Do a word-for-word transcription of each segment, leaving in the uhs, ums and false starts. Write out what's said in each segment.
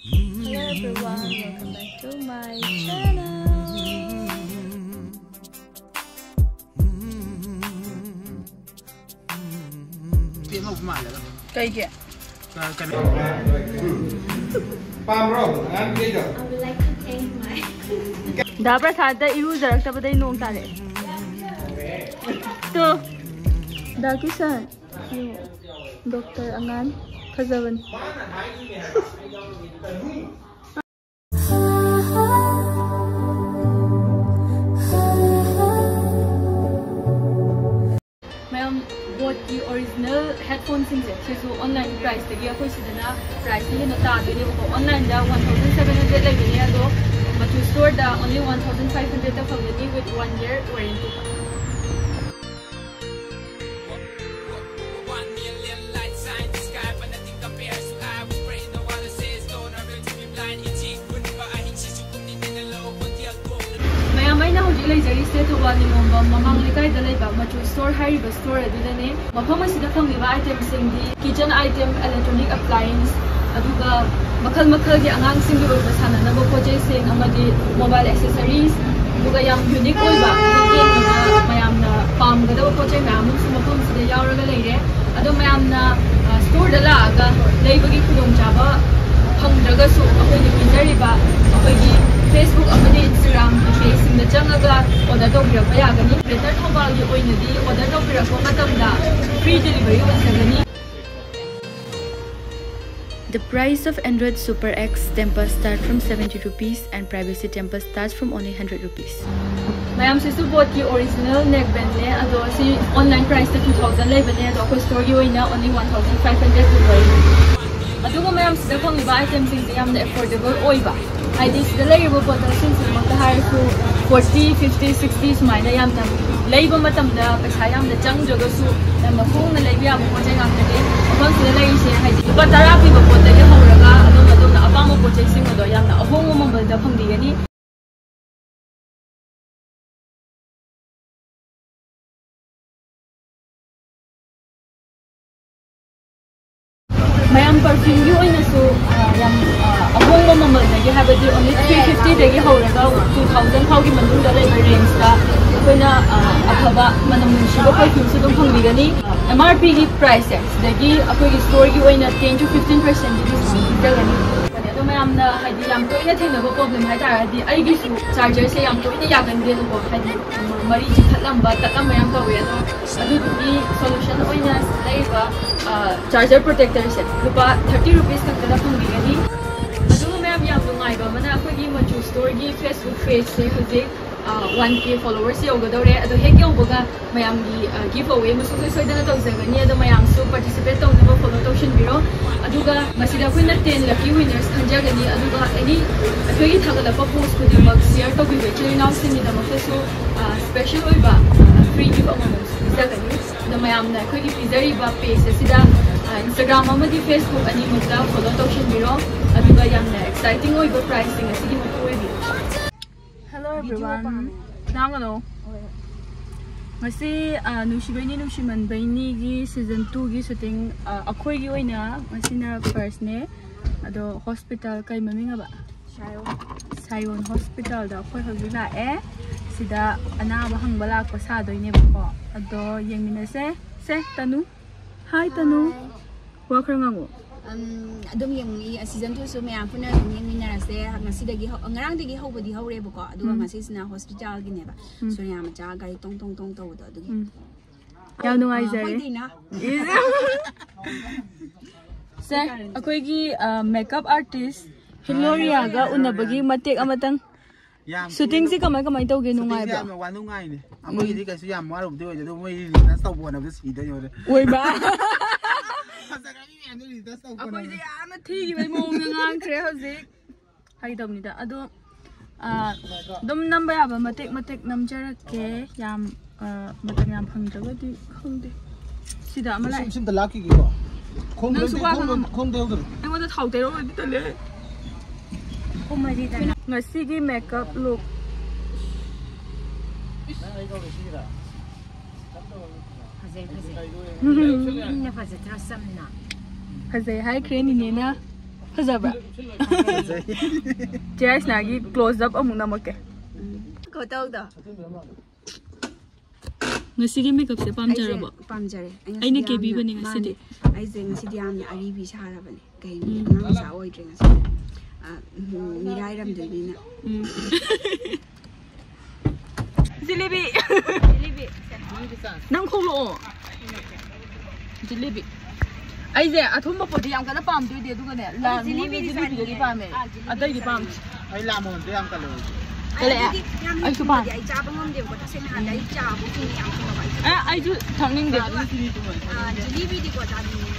Hello everyone, welcome back to my channel. ꯀꯩꯒꯤ? ꯄꯥꯝꯕ꯭ꯔꯣ? ꯑꯉꯥꯡꯒꯤꯗꯣ? I would like to thank my ꯗꯥ ꯄ꯭ꯔꯁꯥꯗ ꯏꯔꯨꯖꯔꯛꯇꯕꯗꯩ ꯅꯣꯡ ꯇꯥꯔꯛꯑꯦ꯫ Two. ꯗꯥ Kisan. Doctor ꯑꯉꯥꯟ ꯐꯖꯕꯅꯤ꯫ ꯃꯌꯥꯝ, ꯕꯣꯠꯀꯤ ꯑꯣꯔꯤꯖꯤꯅꯦꯜ ꯍꯦꯠꯐꯣꯟꯁꯤꯡꯁꯦ ꯁꯤꯁꯨ ꯑꯣꯟꯂꯥꯏꯟ ꯄ꯭ꯔꯥꯏꯁꯇꯒꯤ ꯑꯩꯈꯣꯏ ꯁꯤꯗꯅ ꯄ꯭ꯔꯥꯏꯁꯁꯦ ꯍꯦꯟꯅ ꯇꯥꯗꯣꯏꯅꯦꯕꯀꯣ꯫ ꯑꯣꯟꯂꯥꯏꯟꯗ ꯋꯥꯟ ꯊꯥꯎꯖꯟ ꯁꯚꯦꯟ ꯍꯟꯗ꯭ꯔꯦꯗ ꯂꯩꯕꯅꯦ, ꯑꯗꯣ ꯃꯆꯨ ꯁ꯭ꯇꯣꯔꯗ ꯑꯣꯟꯂꯤ ꯋꯥꯟ ꯊꯥꯎꯖꯟ ꯐꯥꯏꯚ ꯍꯟꯗ꯭ꯔꯦꯗꯇ ꯐꯪꯒꯅꯤ with one year warranty꯫ ꯃꯌꯥꯝ, ꯑꯩꯅ ꯍꯧꯖꯤꯛ ꯂꯩꯖꯔꯤꯁꯦ ꯊꯧꯕꯥꯜ ꯅꯤꯉꯣꯝꯕꯝ ꯃꯃꯥꯡ ꯂꯩꯀꯥꯏꯗ ꯂꯩꯕ ꯃꯆꯨ ꯁ꯭ꯇꯣꯔ ꯍꯥꯏꯔꯤꯕ ꯁ꯭ꯇꯣꯔ ꯑꯗꯨꯗꯅꯦ꯫ ꯃꯐꯝ ꯑꯁꯤꯗ ꯐꯪꯂꯤꯕ ꯑꯥꯏꯇꯦꯝꯁꯤꯡꯗꯤ ꯀꯤꯆꯟ ꯑꯥꯏꯇꯦꯝ, ꯏꯂꯦꯛꯇ꯭ꯔꯣꯅꯤꯛ ꯑꯦꯄ꯭ꯂꯥꯏꯌꯦꯟꯁ, ꯑꯗꯨꯒ ꯃꯈꯜ ꯃꯈꯜꯒꯤ ꯑꯉꯥꯡꯁꯤꯡꯒꯤ ꯑꯣꯏꯕ ꯁꯥꯟꯅꯅꯕ ꯄꯣꯠ ꯆꯩꯁꯤꯡ ꯑꯃꯗꯤ ꯃꯣꯕꯥꯏꯜ ꯑꯦꯛꯁꯦꯁꯔꯤꯁ, ꯑꯗꯨꯒ ꯌꯥꯝ ꯌꯨꯅꯤꯛ ꯑꯣꯏꯕ, ꯌꯦꯡꯕꯗ ꯃꯌꯥꯝꯅ ꯄꯥꯝꯒꯗꯕ ꯄꯣꯠ ꯆꯩ ꯃꯌꯥꯝ ꯑꯃꯁꯨ ꯃꯐꯝꯁꯤꯗ ꯌꯥꯎꯔꯒ ꯂꯩꯔꯦ꯫ ꯑꯗꯣ ꯃꯌꯥꯝꯅ, ꯑ, ꯁ꯭ꯇꯣꯔꯗ ꯂꯥꯛꯑꯒ ꯂꯩꯕꯒꯤ ꯈꯨꯗꯣꯡꯆꯥꯕ ꯐꯪꯗ꯭ꯔꯒꯁꯨ ꯑꯩꯈꯣꯏꯅ ꯄꯤꯖꯔꯤꯕ ꯑꯩꯈꯣꯏꯒꯤ Facebook ꯑꯃꯗꯤ Instagram ꯄꯦꯖꯁꯤꯡꯗ ꯆꯪꯉꯒ ꯑꯣꯔꯗꯔ ꯇꯧꯕꯤꯔꯛꯄ ꯌꯥꯒꯅꯤ꯫ ꯒ꯭ꯔꯦꯇꯔ ꯊꯧꯕꯥꯜꯒꯤ ꯑꯣꯏꯅꯗꯤ ꯑꯣꯔꯗꯔ ꯇꯧꯕꯤꯔꯛꯄ ꯃꯇꯝꯗ ꯐ꯭ꯔꯤ ꯗꯦꯂꯤꯚꯔꯤ ꯑꯣꯏꯖꯒꯅꯤ꯫ The price of Android Super X temper start from seventy rupees and Privacy temper starts from only hundred rupees. ꯃꯌꯥꯝꯁꯤꯁꯨ ꯕꯣꯠꯀꯤ ꯑꯣꯔꯤꯖꯤꯅꯦꯜ ꯅꯦꯛ ꯕꯦꯟꯅꯦ, ꯑꯗꯣ ꯁꯤ ꯑꯣꯟꯂꯥꯏꯟ ꯄ꯭ꯔꯥꯏꯁꯇ ꯇꯨ ꯊꯥꯎꯖꯟ ꯂꯩꯕꯅꯦ, ꯑꯗꯣ ꯑꯩꯈꯣꯏ ꯁ꯭ꯇꯣꯔꯒꯤ ꯑꯣꯏꯅ only one thousand five hundred ꯄꯤꯕ꯫ ꯑꯗꯨꯒ ꯃꯌꯥꯝꯁꯤꯗ ꯐꯪꯂꯤꯕ ꯑꯥꯏꯇꯦꯝꯁꯤꯡꯁꯦ ꯌꯥꯝꯅ ꯑꯦꯐꯣꯔꯗꯦꯕꯜ ꯑꯣꯏꯕ, ꯍꯥꯏꯗꯤ ꯁꯤꯗ ꯂꯩꯔꯤꯕ ꯕꯣꯇꯜꯁꯤꯡꯁꯤꯃꯛꯇ ꯍꯥꯏꯔꯁꯨ ꯐꯣꯔꯇꯤ, ꯐꯤꯐꯇꯤ, ꯁꯤꯛꯁꯇꯤ ꯁꯨꯃꯥꯏꯅ ꯌꯥꯝꯅ ꯂꯩꯕ ꯃꯇꯝꯗ ꯄꯩꯁꯥ ꯌꯥꯝꯅ ꯆꯪꯗ꯭ꯔꯒꯁꯨ ꯌꯥꯝꯅ ꯍꯣꯡꯅ ꯂꯩꯕ ꯌꯥꯕ ꯄꯣꯠ ꯆꯩ ꯉꯥꯛꯇꯅꯤ꯫ ꯃꯐꯝꯁꯤꯗ ꯂꯩꯔꯤꯁꯦ ꯍꯥꯏꯗꯤ ꯂꯨꯄꯥ ꯇꯔꯥ ꯄꯤꯕ ꯄꯣꯠꯇꯒꯤ ꯍꯧꯔꯒ ꯑꯗꯣꯝ ꯑꯗꯣꯝꯅ ꯑꯄꯥꯝꯕ ꯄꯣꯠ ꯆꯩꯁꯤꯡ ꯑꯗꯣ ꯌꯥꯝꯅ ꯑꯍꯣꯡꯕ ꯃꯃꯜꯗ ꯐꯪꯕꯤꯒꯅꯤ꯫ ꯃꯌꯥꯝ ꯄꯔꯐ꯭ꯌꯨꯝꯒꯤ ꯑꯣꯏꯅꯁꯨ, ꯑ, ꯌꯥꯝ, ꯑ, ꯍꯥꯏꯕꯗꯤ only three fifty ꯗꯒꯤ ꯍꯧꯔꯒ two thousand ꯐꯥꯎꯒꯤ ꯃꯅꯨꯡꯗ ꯂꯩꯕ ꯔꯦꯟꯖꯇ ꯑꯩꯈꯣꯏꯅ ꯑ, ꯑꯐꯕ ꯃꯅꯝ ꯅꯨꯡꯁꯤꯕ ꯄꯔꯐ꯭ꯌꯨꯝꯁꯨ ꯑꯗꯨꯝ ꯐꯪꯕꯤꯒꯅꯤ꯫ ꯑꯦꯝ ꯑꯥꯔ ꯄꯤꯒꯤ ꯄ꯭ꯔꯥꯏꯁꯁꯦ ꯁꯤꯗꯒꯤ ꯑꯩꯈꯣꯏꯒꯤ ꯁ꯭ꯇꯣꯔꯒꯤ ꯑꯣꯏꯅ ten to fifteen percent discount ꯄꯤꯖꯒꯅꯤ꯫ ꯑꯗꯣ ꯃꯌꯥꯝꯅ ꯍꯥꯏꯗꯤ ꯌꯥꯝ ꯇꯣꯏꯅ ꯊꯦꯡꯅꯕ ꯄ꯭ꯔꯣꯕ꯭ꯂꯦꯝ ꯍꯥꯏꯇꯥꯔꯗꯤ ꯑꯩꯒꯤꯁꯨ ꯆꯥꯔꯖꯔꯁꯦ ꯌꯥꯝ ꯇꯣꯏꯅ ꯌꯥꯒꯟꯗꯦꯕꯀꯣ, ꯍꯥꯏꯗꯤ ꯃꯔꯤ ꯆꯤꯛꯈꯠꯂꯝꯕ ꯇꯠꯂꯝꯕ ꯌꯥꯝ ꯇꯧꯋꯦ꯫ ꯑꯗꯣ ꯑꯗꯨꯗꯨꯒꯤ ꯁꯣꯂꯨꯁꯟ ꯑꯣꯏꯅ ꯂꯩꯔꯤꯕ ꯆꯥꯔꯖꯔ ꯄ꯭ꯔꯣꯇꯦꯛꯇꯔꯁꯦ ꯂꯨꯄꯥ thirty rupees ꯈꯛꯇꯗ ꯐꯪꯕꯤꯒꯅꯤ꯫ ꯑꯗꯨꯒ ꯃꯌꯥꯝ ꯌꯥꯝ ꯅꯨꯡꯉꯥꯏꯕ ꯑꯃꯅ ꯑꯩꯈꯣꯏꯒꯤ ꯃꯆꯨ ꯁ꯭ꯇꯣꯔꯒꯤ ꯐꯦꯁꯕꯨꯛ ꯄꯦꯖꯁꯦ ꯍꯧꯖꯤꯛ ꯋꯥꯟ ꯀꯦ ꯐꯣꯂꯣꯋꯔꯁ ꯌꯧꯒꯗꯧꯔꯦ꯫ ꯑꯗꯣ ꯍꯦꯛ ꯌꯧꯕꯒ ꯃꯌꯥꯝꯒꯤ ꯒꯤꯐ ꯑꯋꯦ ꯑꯃꯁꯨ ꯁꯣꯏ ꯁꯣꯏꯗꯅ ꯇꯧꯖꯒꯅꯤ꯫ ꯑꯗꯣ ꯃꯌꯥꯝꯁꯨ ꯄꯥꯔꯇꯤꯁꯤꯄꯦꯠ ꯇꯧꯅꯕ ꯐꯣꯂꯣ ꯇꯧꯁꯤꯟꯕꯤꯔꯣ꯫ ꯑꯗꯨꯒ ꯃꯁꯤꯗ ꯑꯩꯈꯣꯏꯅ ten lucky winners ꯈꯟꯖꯒꯅꯤ꯫ ꯑꯗꯨꯒ ꯑꯦꯅꯤ ꯑꯩꯈꯣꯏꯒꯤ ꯊꯥꯒꯠꯂꯛꯄ ꯄꯣꯁ ꯈꯨꯗꯤꯡꯃꯛ ꯁꯤꯌꯔ ꯇꯧꯕꯤꯕ ꯏꯆꯤꯜ ꯏꯅꯥꯎꯁꯤꯡꯒꯤꯗꯃꯛꯇꯁꯨ ꯁ꯭ꯄꯦꯁꯦꯜ ꯑꯣꯏꯕ ꯐ꯭ꯔꯤ ꯒꯤꯐ ꯑꯃꯃꯝꯁꯨ ꯄꯤꯖꯒꯅꯤ꯫ ꯑꯗꯣ ꯃꯌꯥꯝꯅ ꯑꯩꯈꯣꯏꯒꯤ ꯄꯤꯖꯔꯤꯕ ꯄꯦꯖ ꯑꯁꯤꯗ ꯏꯟꯁꯇꯥꯒ꯭ꯔꯥꯝ ꯑꯃꯗꯤ ꯐꯦꯁꯕꯨꯛ ꯑꯅꯤꯃꯛꯇ ꯐꯣꯂꯣ ꯇꯧꯁꯤꯟꯕꯤꯔꯣ꯫ ꯑꯗꯨꯒ ꯌꯥꯝꯅ ꯑꯦꯛꯁꯥꯏꯇꯤꯡ ꯑꯣꯏꯕ ꯄ꯭ꯔꯥꯏꯖꯁꯤꯡ ꯑꯁꯤꯒꯤ ꯃꯄꯨ ꯑꯣꯏꯕꯤꯌꯨ꯫ Hello everyone. ꯂꯥꯡꯒꯅꯣ꯫ ꯉꯁꯤ ꯑ, ꯅꯨꯡꯁꯤꯕꯩꯅꯤ ꯅꯨꯡꯁꯤꯃꯟꯕꯩꯅꯤꯒꯤ ꯁꯤꯖꯟ ꯇꯨꯒꯤ ꯁꯨꯇꯤꯡ ꯑꯩꯈꯣꯏꯒꯤ ꯑꯣꯏꯅ ꯉꯁꯤꯅ ꯐꯥꯔꯁꯅꯦ꯫ ꯑꯗꯣ ꯍꯣꯁꯄꯤꯇꯥꯜ ꯀꯩ ꯃꯃꯤꯡ ꯑꯕ? ꯁꯥꯏꯌꯣꯟ ꯍꯣꯁꯄꯤꯇꯥꯜꯗ ꯑꯩꯈꯣꯏ ꯍꯧꯖꯤꯛ ꯂꯥꯛꯑꯦ꯫ ꯁꯤꯗ ꯑꯅꯥꯕ ꯍꯪꯕ ꯂꯥꯛꯄ ꯁꯥꯗꯣꯏꯅꯦꯕꯀꯣ꯫ ꯑꯗꯣ ꯌꯦꯡꯃꯤꯟꯅꯁꯦ꯫ ꯁꯦ ꯇꯅꯨ꯫ ꯍꯥꯏ ꯇꯅꯨ꯫ ꯋꯥ ꯈꯔ ꯉꯥꯡꯉꯣ꯫ ꯑꯗꯨꯝ ꯌꯦꯡꯃꯤ ꯁꯤꯖꯟ ꯇꯨꯁꯨ ꯃꯌꯥꯝ ꯄꯨꯟꯅ ꯑꯗꯨꯝ ꯌꯦꯡꯃꯤꯟꯅꯔꯁꯦ꯫ ꯉꯁꯤꯗꯒꯤ ꯍꯧ- ꯉꯔꯥꯡꯗꯒꯤ ꯍꯧꯕꯗꯤ ꯍꯧꯔꯦꯕꯀꯣ, ꯑꯗꯨꯒ ꯉꯁꯤꯁꯤꯅ ꯍꯣꯁꯄꯤꯇꯥꯜꯒꯤꯅꯦꯕ꯫ ꯁꯣꯅꯤꯌꯥ ꯃꯆꯥ ꯒꯥꯔꯤ ꯇꯣꯡ ꯇꯣꯡ ꯇꯣꯡ ꯇꯧꯕꯗꯣ ꯑꯗꯨꯒꯤ꯫ ꯌꯥꯝ ꯅꯨꯡꯉꯥꯏꯖꯔꯦ꯫ ꯍꯣꯏꯗꯤꯅ ꯁꯦ ꯑꯩꯈꯣꯏꯒꯤ ꯃꯦꯀꯞ ꯑꯥꯔꯇꯤꯁ ꯍꯤꯂꯣꯔꯤꯌꯥꯒ ꯎꯅꯕꯒꯤ ꯃꯇꯦꯛ ꯑꯃꯇꯪ꯫ ꯌꯥꯝ ꯁꯨꯇꯤꯡꯁꯤ ꯀꯃꯥꯏ ꯀꯃꯥꯏ ꯇꯧꯒꯦ? ꯁꯨꯇꯤꯡꯁꯦ ꯅꯨꯡꯉꯥꯏꯕ꯭ꯔꯥ? ꯌꯥꯝꯅ ꯋꯥ ꯅꯨꯡꯉꯥꯏꯅꯦ꯫ ꯑꯩꯈꯣꯏꯒꯤꯗꯤ ꯀꯩꯁꯨ ꯌꯥꯝ ꯋꯥꯔꯨꯕꯗꯤ ꯑꯣꯏꯗꯦ, ꯑꯗꯣ ꯃꯣꯏ ꯔꯤꯍꯔꯁꯦꯜ ꯇꯧꯕ ꯍꯣꯠꯅꯕꯗ ꯁꯤꯗꯣꯏꯅꯦ ꯍꯣꯔꯦꯟ꯫ ꯑꯣꯏꯕ꯫ ꯐꯖꯈ꯭ꯔꯕ ꯃꯌꯥꯝꯗꯣ ꯔꯤꯍꯔꯁꯦꯜ ꯇꯧꯕ ꯑꯩꯈꯣꯏꯁꯦ ꯍꯣꯠꯅꯕꯗ꯫ ꯌꯥꯝꯅ ꯊꯤꯈꯤꯕꯒꯤ ꯃꯑꯣꯡꯗ ꯉꯥꯡꯈ꯭ꯔꯦ ꯍꯧꯖꯤꯛ꯫ ꯐꯥꯒꯤ ꯇꯧꯕꯅꯤꯗ꯫ ꯑꯗꯣ ꯑ, ꯑꯗꯨꯝ ꯅꯝꯕ ꯌꯥꯕ ꯃꯇꯦꯛ ꯃꯇꯦꯛ ꯅꯝꯖꯔꯛꯀꯦ꯫ ꯌꯥꯝ ꯑ, ꯃꯇꯝ ꯌꯥꯝ ꯐꯪꯗ꯭ꯔꯒꯗꯤ ꯈꯪꯗꯦ꯫ ꯁꯤꯗ ꯑꯃ ꯂꯥꯛꯑꯦ꯫ ꯁꯤꯝꯇ ꯂꯥꯛꯈꯤꯒꯦꯀꯣ꯫ ꯈꯣꯡꯗ ꯅꯪꯁꯨ ꯋꯥ ꯉꯥꯡꯉꯝꯃꯣ꯫ ꯈꯣꯡꯗ ꯌꯧꯗ꯭ꯔꯣ? ꯑꯩꯉꯣꯟꯗ ꯊꯥꯎ ꯇꯩꯔꯛꯑꯣꯗꯤ ꯇꯜꯂꯦ꯫ ꯉꯁꯤꯒꯤ ꯃꯦꯀꯞ ꯂꯨꯛ꯫ ꯐꯖꯩ ꯐꯖꯩ꯫ ꯏꯪꯅ ꯐꯖꯗ꯭ꯔꯣ ꯆꯝꯅ? ꯐꯖꯩ ꯍꯥꯏꯈ꯭ꯔꯦ ꯅꯤꯅꯦꯅ꯫ ꯐꯖꯕ꯭ꯔꯥ? ꯆꯦ ꯌꯥꯏꯁꯅꯥꯒꯤ close up ꯑꯃꯨꯛ ꯅꯝꯃꯛꯀꯦ꯫ ꯈꯣꯇꯧꯗꯣ꯫ ꯉꯁꯤꯒꯤ makeupꯁꯦ ꯄꯥꯝꯖꯔꯕꯣ? ꯑꯩꯁꯦ ꯄꯥꯝꯖꯔꯦ꯫ ꯑꯩ ꯑꯩꯅ ꯉꯁꯤꯗꯤ ꯌꯥꯝꯅ, ꯀꯦꯕꯤꯕꯅꯦ ꯉꯁꯤꯗꯤ꯫ ꯃꯥꯅꯦ, ꯑꯩꯁꯦ ꯉꯁꯤꯗꯤ ꯌꯥꯝꯅ ꯑꯔꯤꯕꯤ ꯁꯥꯔꯕꯅꯦ꯫ ꯀꯩꯅꯣ, ꯎꯝ꯫ ꯑꯉꯥꯡ ꯃꯆꯥ ꯑꯣꯏꯗ꯭ꯔꯦ ꯉꯁꯤꯗꯤ꯫ ꯑ, ꯎꯝ, ꯃꯤꯔꯥꯏꯔꯝꯗꯣꯏꯅꯤꯅ꯫ ꯎꯝ꯫ ꯖꯤꯂꯤꯕꯤ꯫ ꯖꯤꯂꯤꯕꯤ꯫ ꯅꯪ ꯈꯣꯛꯂꯛꯑꯣ꯫ ꯖꯤꯂꯤꯕꯤ꯫ ꯑꯩꯁꯦ ꯑꯊꯨꯝꯕ ꯄꯣꯠꯇꯤ ꯌꯥꯝ ꯀꯟꯅ ꯄꯥꯝꯗꯣꯏꯗꯤ, ꯑꯗꯨꯒꯅꯦ, ꯂꯥꯜ ꯃꯣꯍꯟꯒ ꯖꯤꯂꯤꯕꯤꯗꯤ ꯄꯥꯝꯃꯦ꯫ ꯑꯥ, ꯖꯤꯂꯤꯕꯤꯗꯤ ꯑꯇꯩꯗꯤ ꯆꯥꯅꯤꯡꯉꯦ꯫ ꯄꯥꯝꯗꯦ꯫ ꯑꯩ ꯂꯥꯜ ꯃꯣꯍꯟꯗꯣ ꯌꯥꯝ ꯀꯜꯂꯦ꯫ ꯀꯜꯂꯛꯑꯦ? ꯑꯩ ꯑꯗꯨꯗꯤ ꯌꯥꯝ ꯑꯩꯁꯨ ꯄꯥꯝꯃꯦ꯫ ꯊꯨꯝꯕꯗꯤ ꯑꯩ ꯆꯥꯕ ꯉꯝꯗꯦꯕꯀꯣ, ꯇꯁꯦꯡꯅ ꯍꯥꯏꯔꯕꯗ ꯑꯩ ꯆꯥꯕꯨ ꯊꯨꯝꯕ ꯌꯥꯝ ꯊꯨꯝꯃꯕ ꯑꯩꯁꯨ꯫ ꯑꯦ, ꯑꯩꯁꯨ ꯊꯛꯅꯤꯡꯗꯦ꯫ ꯑꯥ, ꯖꯤꯂꯤꯕꯤꯗꯤꯀꯣ ꯆꯥꯅꯤꯡꯉꯦ꯫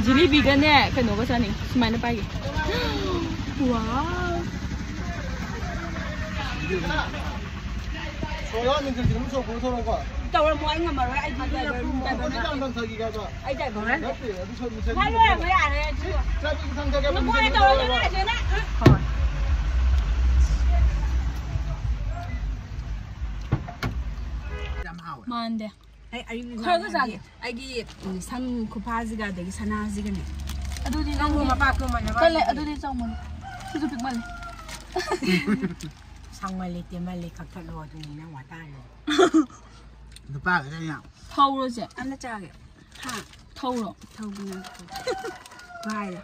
ꯖꯤꯂꯤꯕꯤꯒꯅꯦ, ꯀꯩꯅꯣꯒ ꯆꯥꯅꯤꯡꯉꯦ꯫ ꯁꯨꯃꯥꯏꯅ ꯄꯥꯏꯒꯦ꯫ ꯋꯥꯎ꯫ ꯇꯧꯔꯝꯃꯣ, ꯑꯩ ꯉꯝꯃꯔꯣꯏ꯫ ꯑꯩꯗꯤ ꯗ꯭ꯔꯥꯏꯚꯔ, ꯗ꯭ꯔꯥꯏꯚꯔ ꯅꯠꯇꯦ꯫ ꯑꯩ ꯗ꯭ꯔꯥꯏꯚꯔ ꯅꯠꯇꯦ꯫ ꯍꯥꯏ ꯂꯣꯏꯔꯝꯃꯣ, ꯌꯥꯔꯦ, ꯑꯗꯨꯒ꯫ ꯅꯈꯣꯏꯅ ꯇꯧꯔꯒ ꯂꯣꯏꯔꯦ, ꯅꯪ꯫ ꯍꯣꯏ꯫ ꯃꯥꯟꯗꯦ꯫ ꯑꯩ ꯑꯔꯤꯕꯤ ꯈꯔꯒ ꯃꯥꯟꯗꯦ꯫ ꯆꯥꯒꯦ꯫ ꯑꯩꯒꯤ, ꯎꯝ, ꯁꯝ ꯈꯨꯐꯥꯁꯤꯒ ꯑꯗꯒꯤ ꯁꯅꯥꯁꯤꯒꯅꯦ꯫ ꯑꯗꯨꯗꯤ ꯅꯪꯕꯨ ꯅꯪꯗꯤ ꯃꯄꯥ ꯀꯨꯝꯕꯅꯦ ꯀꯜꯂꯦ, ꯃꯥꯒꯤ꯫ ꯑꯗꯨꯗꯤ ꯆꯥꯎꯃꯜꯂꯦ꯫ ꯁꯤꯁꯨ ꯄꯤꯛꯃꯜꯂꯦ꯫ ꯁꯥꯡꯃꯜꯂꯦ, ꯇꯦꯟꯃꯜꯂꯦ, ꯀꯛꯊꯠꯂꯣ, ꯑꯗꯨꯅꯤ ꯅꯪ ꯋꯥꯇꯥꯅꯤ꯫ ꯅꯨꯄꯥꯒ ꯌꯥꯝ ꯊꯧꯔꯣꯁꯦ꯫ ꯑꯝꯇ ꯆꯥꯒꯦ꯫ ꯍꯥ? ꯊꯧꯔꯣ꯫ ꯊꯧꯕꯅ ꯈ꯭ꯋꯥꯏꯗ꯫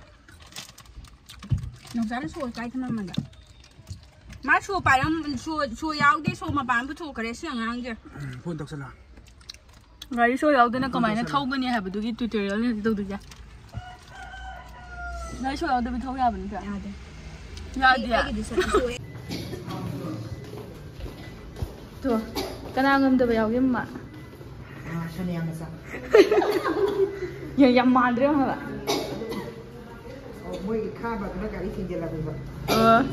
ꯅꯥꯎꯆꯥꯅ ꯁꯣ ꯀꯥꯏ ꯊꯝꯃꯝꯃꯒꯦ? ꯃꯥ ꯁꯣ ꯄꯥꯏꯔꯝ-, ꯁꯣ, ꯁꯣ ꯌꯥꯎꯗꯦ, ꯁꯣ ꯃꯄꯥꯟ ꯄꯨꯊꯣꯛꯈ꯭ꯔꯦ ꯁꯤ ꯑꯉꯥꯡꯁꯦ꯫ ꯎꯝ, ꯐꯣꯟ ꯇꯧꯁꯜꯂꯣ꯫ ꯒꯥꯔꯤ ꯁꯣ ꯌꯥꯎꯗꯅ ꯐꯣꯟ ꯀꯃꯥꯏꯅ ꯇꯧꯁꯜꯂꯣ꯫ ꯊꯧꯒꯅꯤ ꯍꯥꯏꯕꯗꯨꯒꯤ tutorial ꯅꯤ ꯇꯧꯗꯣꯏꯁꯦ꯫ ꯒꯥꯔꯤ ꯁꯣ ꯌꯥꯎꯗꯕꯤ ꯊꯧ ꯌꯥꯕ ꯅꯠꯇ꯭ꯔꯥ? ꯌꯥꯗꯦ꯫ ꯌꯥꯗꯦ꯫ ꯑꯩ-, ꯑꯩꯒꯤꯗꯤ ꯁꯣ-, ꯁꯣꯛꯑꯦ꯫ ꯇꯣ, ꯀꯅꯥ ꯉꯝꯗꯕ ꯌꯥꯎꯒꯦ, ꯃꯃꯥ? ꯑꯥ, ꯁꯣꯅꯤꯌꯥ ꯃꯆꯥ꯫ ꯌꯥ-, ꯌꯥꯝ ꯃꯥꯟꯗ꯭ꯔꯦ ꯍꯥꯏꯕ꯫ ꯑꯣ, ꯃꯣꯏꯒꯤ ꯈꯥꯕꯗꯨꯅ ꯒꯥꯔꯤ ꯊꯤꯡꯖꯤꯜꯂꯝꯃꯤꯕ꯫ ꯑꯣ꯫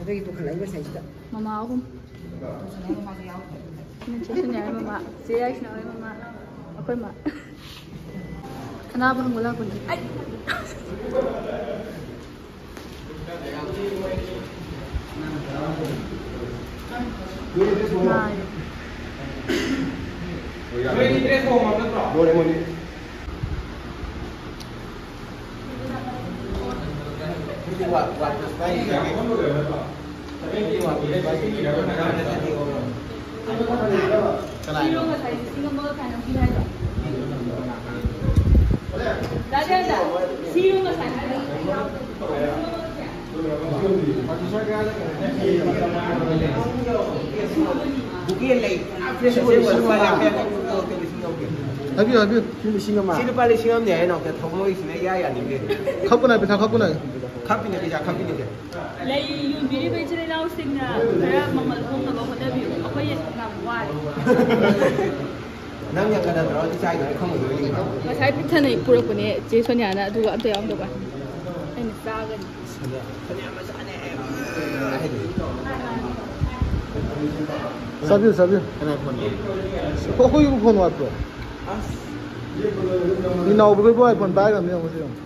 ꯑꯗꯨꯒꯤ ꯄꯨꯈꯠꯂꯛꯏꯕ ꯁꯥꯏꯁꯤꯗ꯫ ꯃꯃꯥ ꯑꯍꯨꯝ꯫ ꯁꯣꯅꯤꯌꯥ ꯃꯃꯥꯁꯨ ꯌꯥꯎꯔꯦ꯫ ꯁꯣꯅꯤꯌꯥ ꯃꯃꯥ, ꯆꯦ ꯌꯥꯏꯁꯅꯥ ꯍꯣꯏ ꯃꯃꯥ, ꯑꯩꯈꯣꯏ ꯃꯥ꯫ ꯑꯅꯥꯕ ꯍꯪꯕ ꯂꯥꯛꯄꯅꯤ꯫ ꯑꯩ꯫ ꯅꯥꯏ꯫ ꯂꯣꯏꯔꯦ ꯃꯣꯏꯗꯤ꯫ ꯀꯅꯥꯅꯣ? ꯁꯤꯔꯣ ꯉꯁꯥꯏ ꯂꯤꯁꯤꯡ ꯑꯃꯒ ꯀꯌꯥꯅꯣ ꯄꯤ ꯍꯥꯏꯗꯣ? ꯗꯥ ꯖꯌꯟꯇ, ꯁꯤꯔꯣ ꯉꯁꯥꯏ ꯍꯥꯏꯗꯣ? ꯕꯨꯀꯦ ꯂꯩ꯫ ꯐ꯭ꯔꯦꯁ ꯑꯣꯏꯕ ꯂꯨꯄꯥ ꯌꯥꯡꯈꯩ ꯌꯥꯡꯈꯩ ꯄꯨꯊꯣꯛꯑꯣ, ꯂꯤꯁꯤꯡ ꯂꯧꯒꯦ꯫ ꯍꯥꯏꯕꯤꯌꯨ, ꯍꯥꯏꯕꯤꯌꯨ꯫ ꯁꯤ ꯂꯤꯁꯤꯡ ꯑꯃ꯫ ꯁꯤ ꯂꯨꯄꯥ ꯂꯤꯁꯤꯡ ꯑꯃꯅꯦ ꯍꯥꯏꯅꯣ, ꯊꯧꯃꯣꯏꯁꯤꯅ ꯏꯌꯥ ꯌꯥꯅꯤꯡꯗꯦ꯫ ꯈꯞꯄꯨꯅꯦ, ꯄꯩꯁꯥ ꯈꯞꯄꯨꯅꯦ꯫ ꯈꯞꯄꯤꯅꯦ, ꯄꯩꯁꯥ ꯈꯞꯄꯤꯅꯦ꯫ ꯂꯩ ꯌꯣꯟꯕꯤꯔꯤꯕ ꯏꯆꯤꯜ ꯏꯅꯥꯎꯁꯤꯡꯅ ꯈꯔ ꯃꯃꯜ ꯍꯣꯡꯅꯕ ꯍꯣꯠꯅꯕꯤꯌꯨ, ꯑꯩꯈꯣꯏ ꯌꯥꯝ ꯋꯥꯔꯦ꯫ ꯅꯪ ꯌꯥꯝ ꯉꯟꯅ ꯇꯧꯔꯗꯤ ꯆꯥꯏꯗꯣꯏꯅꯦ ꯈꯪꯉꯣꯏꯗꯣꯏꯅꯦ꯫ ꯉꯁꯥꯏ ꯄꯤꯛ ꯊꯟꯅ ꯄꯨꯔꯛꯄꯅꯦ ꯆꯦ ꯁꯣꯅꯤꯌꯥꯅ, ꯑꯗꯨꯒ ꯑꯝꯇ ꯌꯥꯎꯔꯝꯗꯕ꯫ ꯑꯩꯅ ꯆꯥꯒꯅꯤ꯫ ꯁꯣꯅꯤꯌꯥ ꯃꯆꯥꯅꯦ꯫ ꯆꯥꯕꯤꯌꯨ, ꯆꯥꯕꯤꯌꯨ꯫ ꯀꯅꯥꯏ ꯐꯣꯟꯅꯣ? ꯑꯩꯈꯣꯏꯒꯤꯕꯨ ꯐꯣꯟ ꯋꯥꯠꯄ꯭ꯔꯣ? ꯑꯁ꯫ ꯏꯅꯥꯎꯕꯈꯣꯏꯕꯨ iPhone ꯄꯥꯏꯈ꯭ꯔꯕꯅꯦ ꯌꯦꯡꯉꯣ ꯁꯤ ꯌꯦꯡꯉꯣ꯫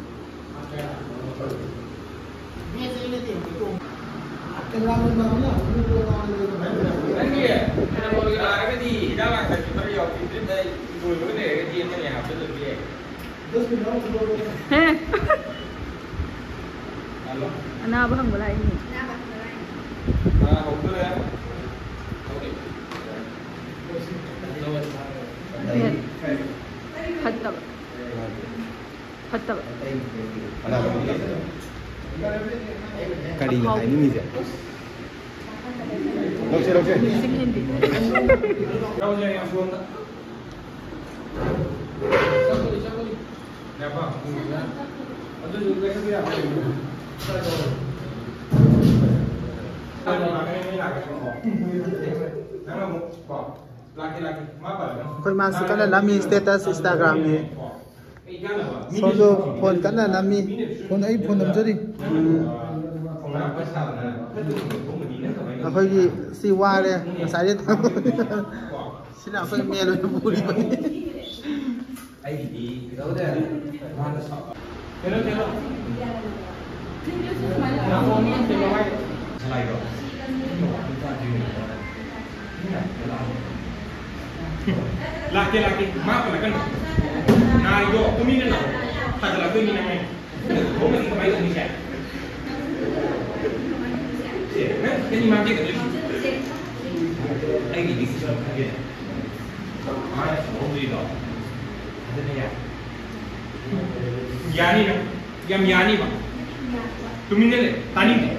ꯅꯪꯒꯤ ꯀꯩꯅꯣ ꯂꯥꯛꯑꯒꯗꯤ ꯍꯤꯗꯥꯛ ꯂꯥꯡꯊꯛꯀꯤ ꯈꯔ ꯌꯥꯎꯕꯤ ꯗ꯭ꯔꯤꯞꯇ ꯂꯣꯏꯕꯒ ꯂꯩꯔꯒꯗꯤ ꯑꯃ ꯍꯦꯛ ꯍꯥꯞꯆꯤꯜꯂꯁꯨ ꯌꯥꯏ꯫ ꯍꯦ꯫ ꯍꯜꯂꯣ꯫ ꯑꯅꯥꯕ ꯍꯪꯕ ꯂꯥꯛꯏꯅꯦ꯫ ꯑꯥ, ꯍꯧꯗꯣꯔꯦ꯫ ꯐꯠꯇꯕ꯫ ꯐꯠꯇꯕ꯫ ꯀꯔꯤꯅꯣ ꯍꯥꯏꯅꯤꯡꯉꯤꯁꯦ? ꯂꯧꯁꯦ, ꯂꯧꯁꯦ꯫ ꯂꯧꯁꯦ, ꯌꯥꯝ ꯁꯣꯝꯗ꯫ ꯆꯠꯄꯅꯤ, ꯆꯠꯄꯅꯤ꯫ ꯌꯥꯕ? ꯑꯗꯨꯁꯨ ꯀꯩꯁꯨ ꯌꯥꯕ꯫ ꯅꯪ ꯑꯃꯨꯛ ꯀꯣ꯫ ꯂꯥꯛꯀꯦ, ꯂꯥꯛꯀꯦ꯫ ꯃꯥ ꯄꯥꯜꯂꯦ꯫ ꯑꯩꯈꯣꯏ ꯃꯥꯁꯤ ꯀꯟꯅ ꯅꯝꯃꯤ status Instagram-ꯒꯤ꯫ ꯁꯣꯝꯁꯨ ꯐꯣꯟ ꯀꯟꯅ ꯅꯝꯃꯤ꯫ ꯐꯣꯟ, ꯑꯩ ꯐꯣꯟ ꯅꯝꯖꯔꯤ꯫ ꯑꯩꯈꯣꯏꯒꯤ ꯁꯤ ꯋꯥꯔꯦ ꯉꯁꯥꯏꯗꯩ ꯊꯝꯕꯅꯤꯅ꯫ ꯁꯤꯅ ꯑꯩꯈꯣꯏ ꯃꯦꯟ ꯑꯣꯏꯅ ꯄꯨꯔꯤꯕꯅꯤ꯫ ꯑꯩꯒꯤꯗꯤ ꯀꯩꯅꯣ, ꯀꯩꯅꯣ꯫ ꯂꯥꯛꯀꯦ, ꯂꯥꯛꯀꯦ꯫ ꯃꯥ ꯄꯜꯂꯛꯀꯅꯨ꯫ ꯅꯥꯏꯗꯣ ꯇꯨꯃꯤꯟꯅ ꯂꯥꯛꯑꯣ꯫ ꯐꯖꯜꯂꯛꯇꯣꯏꯅꯤ ꯅꯪ ꯑꯩ꯫ ꯊꯣꯛꯑꯝꯃꯗꯤ ꯀꯃꯥꯏꯅ ꯇꯧꯅꯤ ꯁꯦ? ꯁꯦ, ꯅꯪ ꯈꯤꯇꯪ ꯏꯃꯥ ꯀꯩꯅꯣ ꯂꯩ? ꯑꯩꯒꯤ decision ꯈꯪꯒꯦ꯫ ꯃꯥꯅ ꯁꯨꯍꯧꯗ꯭ꯔꯤꯗꯣ꯫ ꯑꯗꯨꯅ ꯌꯥꯏ꯫ ꯌꯥꯅꯤ ꯅꯪ꯫ ꯌꯥꯝ ꯌꯥꯅꯤꯕ꯫ ꯇꯨꯃꯤꯟꯅ ꯂꯩ꯫ ꯇꯥꯅꯤꯡꯗꯦ꯫